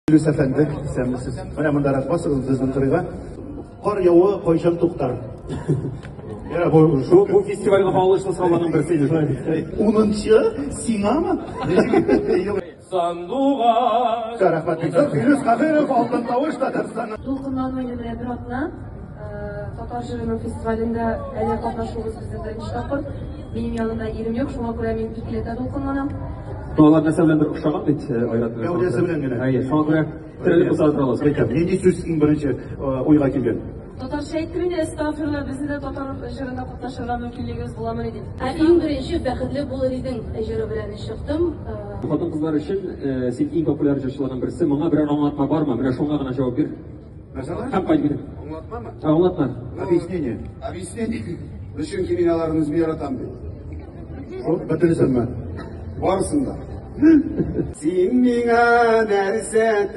Филүс әфәнде, исәнмесез. Менә мондарак басыгыз безнең кырыйга. Кар явы кайчан туктар? Я, бу, шу, бу фестивальгә кагылышлы сорауларның берсе иде, шулай бит. Унынчы? Сиңамы? Сандугач. Рәхмәт бик зур. Филүс Каһиров, Алтын тавыш Татарстаны. Дулкынлану инде менә бер атна. Татар җырының фестивалендә әле катнашуыбыз безнең беренче тапкыр. Минем янымда ирем юк, шуңа күрә мин икеләтә дулкынланам. Ну, алар нәрсә беләндер охшаган бит, Айрат белән. Гәүдәсе белән генә. Әйе, шуңа күрә терелеп булса да тора аласың. Әйтәм, нинди сүз иң беренче уйга килгән? Татарча әйттем инде, әстәгъфирулла, безне дә татар җырында катнашырга мөмкинлегебез буламыни дип. Ә иң беренче Бәхетле булыр идең җыры белән чыктым. Хатын-кызлар өчен син иң популяр җырчыларның берсе. Моңа берәр аңлатма бармы? Менә шуңа гына җавап бир. Нәрсә? Һәм кайтып китә. Аңлатмамы? Аңлатма. Объяснение. Объяснение. Ну, чөнки мин аларны үзем яратам бит. Шул, бөтенесенме? Барысын да. Син миңа нәрсә